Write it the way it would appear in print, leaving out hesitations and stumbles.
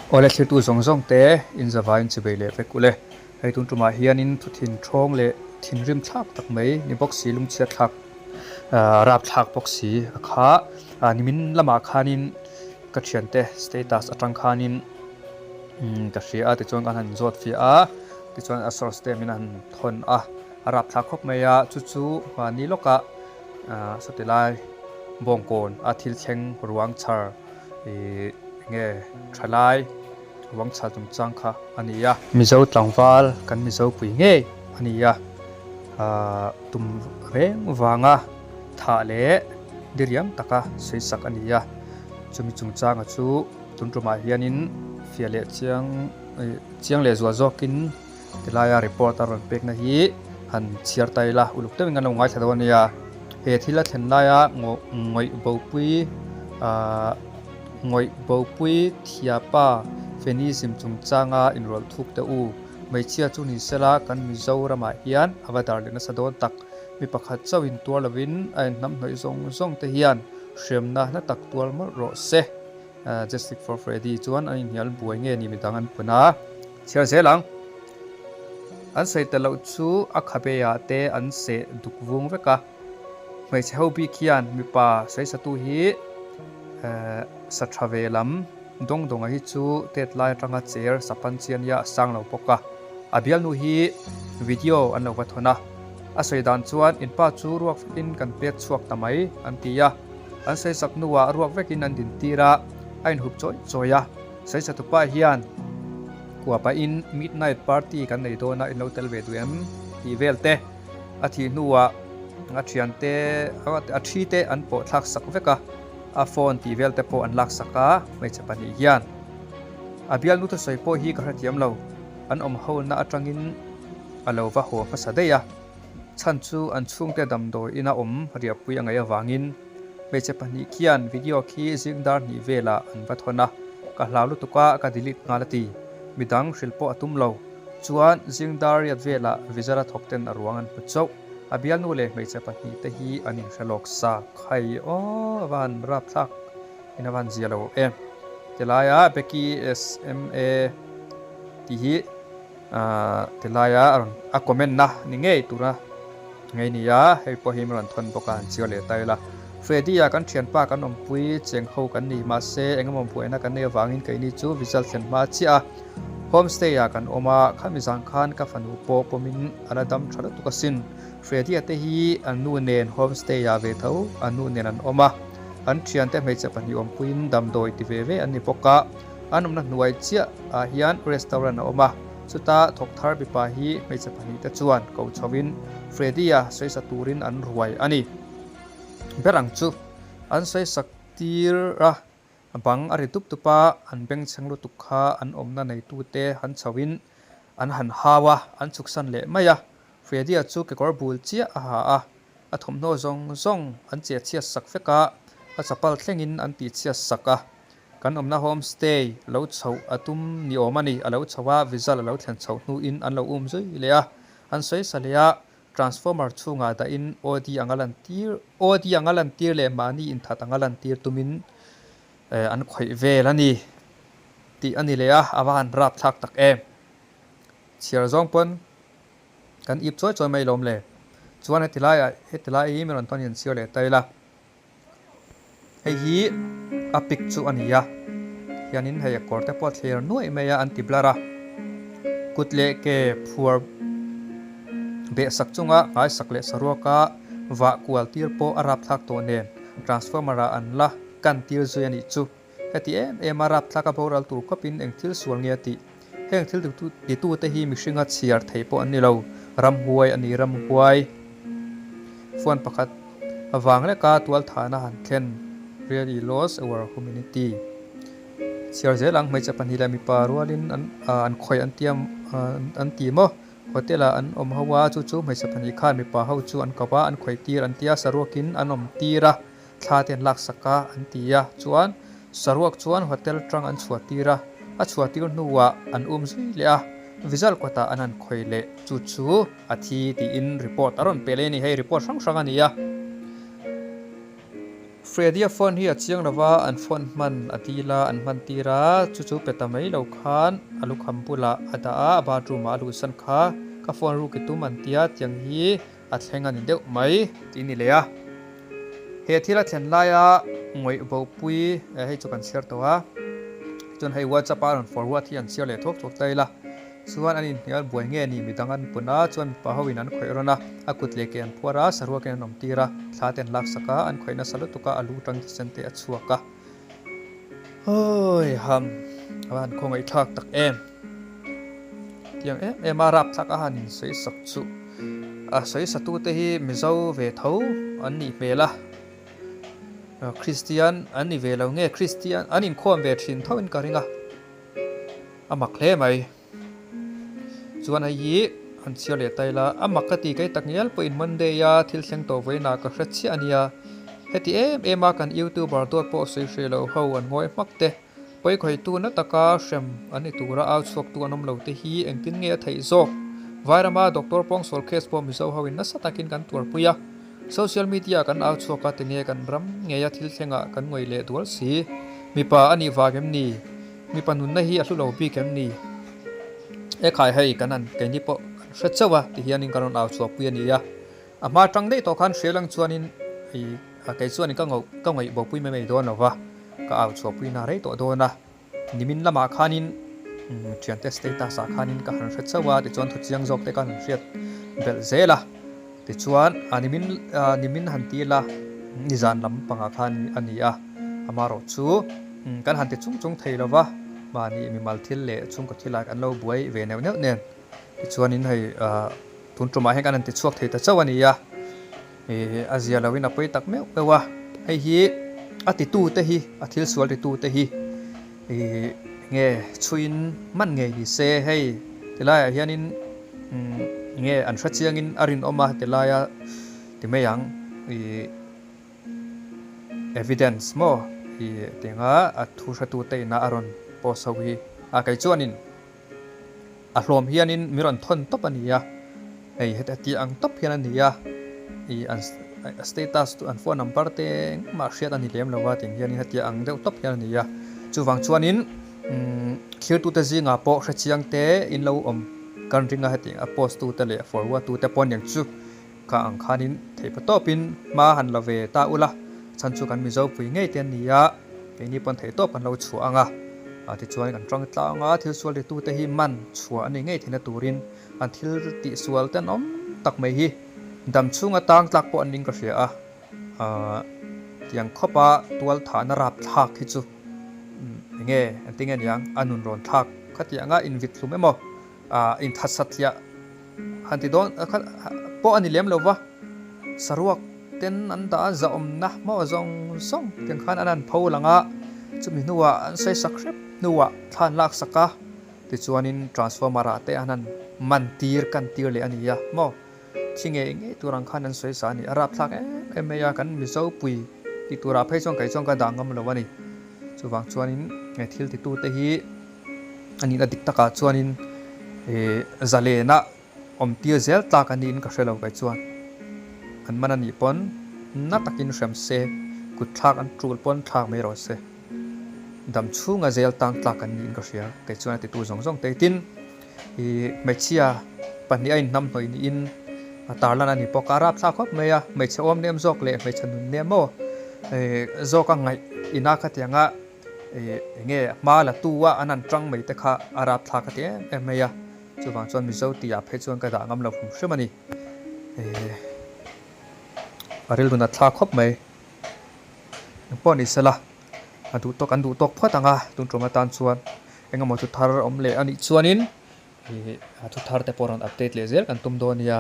Awle thlirtu zawng zawng te in zavaiin chibei leh vek ule. Hei tun tumah hianin thuthin thawng leh thinrim thlak tak mai ni bawk si lungchhiat thlak rap thlak bawk si a kha nimin lamah khanin ka thiante status atang khanin ka hria a tichuan kan han zawt fiah a tichuan a source te min han thawn a a rap thlak khawp mai a chu chu mahni lawkah sawti lai bawngkawn a thil thleng ruang chhar ih enge thalai ruang chhar chungchang kha a ni a. Mizo tlangval kan Mizo pui ngei a ni a, ahh tum reng vanga thah leh diriam taka sawi sak a ni a, chumi chungchanga chu tun tumah hianin fiah leh chiang ih chiang leh zual zawkin Tilaia report a rawn pekna hi han chhiar ta ila, uluk deuhin kan lo ngaithla dawn a nia. He thil a thlen laia ngawih bopui ahh ngawih bopui thiapa feminism chungchanga inrawlh thuk teh u. Hmeichhia chu ni sela kan Mizoramah hian a va dar leh nasa dawn tak. Mi pakhat chauh in tuar lovin a inhnamhnawih zawng zawng te hian hremna hla tak tuar mawlh rawh se. Justice for Freddy chuan an inhnial buai nge ni midang an pun a. Chhiar zel ang. An sawi ta loh chu a khabe ah te an seh duk vung vek a. Hmeichhe ho bik hian mipa sawisatu hi sa tha ve lam dawng dawnga hi chu tet lai atanga cher sapan chi a nia a sang lo bawk a. A bialnu hi video an lo va thawn a. A sawi dan chuan in pa chu ruak vekin kan pek chhuak ta mai an ti a. An sawisak hnuah ruak vekin an din tir a, a inhup chawi chawi a. Sawisatupa hian kua pahin midnight party kan nei dawn a, in lo tel ve duh em? tih vel te a thih hnuah a thiante a thi te an pawh thlak sak vek a, a phone tih vel te pawh an lak sak a hmeichhe pahnih hian. A bialnu thusawi pawh hi ka hrethiam lo, an awm ho na atangin a lo va haw hmasa daih a. Chhan chu an chhungte damdawi ina awm riahpui a ngaih avangin hmeichhe pahnih khian video khi zing dar hnih velah an va thawn a, ka hlau lutuk a ka delete nghal a ti. Midang hrilh pawh a tum lo. Chuan zing dar riat velah Vizara thawk ten a ruang an hmu chauh. A bialnu leh hmeichhe pahnih te hi an inhre lawk sa. Khai aw a va han rapthlak in a va han zia lo em. Tilaia Becky SMA tih hi. Tilaia a rawn a comment na ni ngei tura ngei ni a, hei pawh hi min rawn thawn bawk a han chhiar leh ta ila. Freddy-a kan thianpa kan awmpui cheng ho kan ni mahse engemaw buaina kan nei avangin keini chu result thlen hma chiah a homestay ah kan awm a, khami zang khan ka fanu pawh pawmin a la dam tha lutuk asin. Freddy-a te hi an nu nen homestay ah ve tho an nu nen an awm a, an thiante hmeichhe pahnih awmpuiin damdawi ti ve ve an ni bawk a. An awmna hnuai chiah ah hian restaurant a awm a, chuta thawk thar mipa hi hmeichhe pahnih te chuan ko chho in Freddy-a sawisa turin an ruai a ni. Ber ang chu an sawisak tir a, bang a ri dup dup a, an bengchheng lutuk kha an awmna neitute han chho in an han hau a, an chhuksan leh mai a, Freddy-a chu kekawr bul chiah a ha a, a thawmhnaw zawng zawng an chehchhiat sak vek a, a chapal thlengin an tihchhiat sak a. Kan awmna homestay lo chhoh a tum ni awm a ni. A lo chho a, vizal a lo thlen chhoh hnuin an lo um zui leh a. An sawi sa leh a, transformer chhungah dahin OD anga lantir OD anga lantir leh mahni inthat anga lantir tumin an khawih vel a ni tih a ni leh a, a va han rapthlak tak em. Chhiar zawng pawn kan ip chawi chawi mai lawm le. Chuan heti laiah heti lai hi mi rawn tawn hian chhiar leh ta ila. Hei hi a pic chu a ni a hianin hei a kawr te pawh a thlir nuaih mai a an ti blar a kut leh ke phuar beh sak chunga nghaisak leh saruaka vah kual tir pawh a rapthlak tawh nen transformer ah an la kan tir zui a nih chu. Heti em em a rapthlak a boral tur khawpin eng thil sual nge a tih? Heng thil titute hi mihringa chhiar thei pawh an ni lo. Ramhuai a ni ramhuai. Phone pakhat avang leka tualthahna han thlen really lost our humanity. Chhiar zel ang hmeichhe pahnih leh mipa rualin an an khawih an ti an ti maw? Hotel ah an awm ho a, chu chu hmeichhe pahnih khan mipa ho chu an ko a, an khawih tir an tia, saruakin an awm tir a. Thla te an laksak a an ti a, chuan saruak chuan hotel tang an chhuah tir a, a chhuah tir hnuah an um zui leh a, Vizal kawtah an han khawi leh chu chu a thi tiin report a rawn pe leh a ni, hei report hrang hrang a ni a. Freddy-a phone hi a chiang lo va, an phone hman a dil a, an hman tir a, chu chu pe ta mai lo khan a lukham bulah a dah a, a bathroom ah a luhsan kha ka phone ruk i tum an tia, tiang hi a thleng a ni deuh mai tih ni leh a. He thil a thlen laia ngawih bopui hei chu kan chhiar tawh a, chuan hei WhatsApp a rawn forward hi an chhiar leh thuak thuak ta ila. Chuan an inhnial buai nge ni midang an pun a, chuan mipa ho in an khawih rawn a, a kut leh ke an phuar a, saruak in an awm tir a, thla te an lak sak a, an khawih nasa lutuk a, a lu tang thisen te a chhuak a. Hawi ham, a va han khawngaih thlak tak em. Tiang em em a rap thlak a han in sawi sak chu. A sawi satu te hi Mizo ve tho an nih hmel a, Kristian an ni ve lo nge Kristian an inkhawm ve thin tho in ka ring a. A mak hle mai. Chuan hei hi an chhiar leh ta ila, a mak ka ti kei tak ngial pawhin Monday a thil thleng tawh vawiinah ka hre chiah a nia. Heti em em a kan YouTuber duat pawh sawi hreh lo ho an ngawi hmak te, pawikhawihtu na taka hrem an ni tura au chhuaktu an awm lo te hi engtin nge a theih zawk? Vairama Doctor Pawngsual case pawh Mizo ho in nasa takin kan tuarpui a, social media kan au chhuak a tinge kan ram ngeia thil thlengah kan ngawih leh dual si? Mipa a nih vang em ni? Mipa nunna hi a hlu lo bik em ni? E khai hei kan han keini pawh kan hre chauh a ti hianin kan rawn au chhuah pui a ni a. A hma tang daih tawh khan hria lang chuanin i kei chuanin ka ngauh ka ngaih bo pui mai mai dawn lo va, ka au chhuah pui na rei tawh dawn a. Nimin lamah khanin thiante status ah khanin ka han hre chauh a tichuan thuchiang zawk te ka han hriat belh zel a. Tichuan a nimin nimin han ti ila nizan lam pangah khan a ni a, amaherawh chu kan han ti chung chung thei lo va, mahni mimal thil leh chhungkaw thil ah kan lo buai ve neuh neuh nen tichuanin hei tun tumah hian kan han ti chhuak thei ta chauh a ni a, ih a zia loin a pawi tak meuh meuh a, hei hi a titu te hi a thil sual titu te hi ih nge chhuiin man ngei ni se hei tilaiah hianin nge an hre chiangin a rinawm a tilaia ti mai ang ih evidence maw ih tinga a thu hretute ina a rawn post ho hi a kei chuanin A hlawm hianin mi rawn thawn tawp a ni a, hei heti a tih ang tawp hian a ni a, ih an status chu an phone number te engmah hriat a ni lem lo a tiang hianin heti ang deuh tawp hian a ni a, chuvang chuanin umm thirtute zingah pawh hrechiang te in lo awm kan ring a heti a post tute leh forward tute pawh aniang chu. Ka ang khanin theihpa tawpin hma han la ve ta ula, chhan chu kan Mizo pui ngei te an ni a, keini pawn theih tawp kan lo chhuah ang a, tichuan kan tang tlang a, thil sual titute hi man chhuah a ni ngei theihna turin an thil tihsual tenawm tak mai hi dam chhunga tang tlak pawh an ning ka hria a, tiang khawpa tual thahna rap thlak hi chu enge engtin nge niang a nun rawn thlak khatianga invit hlum emaw inthatsatliah Han ti dawn kha pawh a ni lem lo va, saruak ten an dah a zahawmna hmawh zawng zawng tiang khan an han pho lang a, chumi hnuah an sawi sak hrep hnuah thla an lak sak a, tichuanin transformer ah te an han man tir kan tir leh a ni a maw, thi ngei ngei tur ang khan an sawi sa a ni, a rapthlak em em mai a, kan Mizo pui tih turah phei chuan kei chuan ka dah ngam lo a ni, chuvang chuanin he thil titute hi. A nihna dik takah chuanin ih zalena awm tir zel tlak a niin ka hre lo kai chuan an man a nih pawn na takin hrem se kut thlak an tul pawn thlak mai rawh se dam chhunga zel tang tlak an niin ka hria kei chuan a titu zawng zawng te tin ih hmeichhia pahnih a inhnamhnawih niin a tarlan a ni bawk a rapthlak khawp mai a hmeichhe awm nem zawk leh hmeichhe nun nem maw ih zawk a ngaih ina khatianga. Ih enge hma la tu a an han tang mai te kha a rap thlak a ti em em mai a, chuvang chuan Mizo tih ah phei chuan ka dah ngam lo hrim hrim a ni. Ih a rilru nat thlak khawp mai. Engpawh ni sela a duh tawk an duh tawk phawt ang a tun tum atan chuan engemaw thu thar awm leh a nih chuanin ih a thu thar te pawh rawn update leh zel kan tum dawn nia.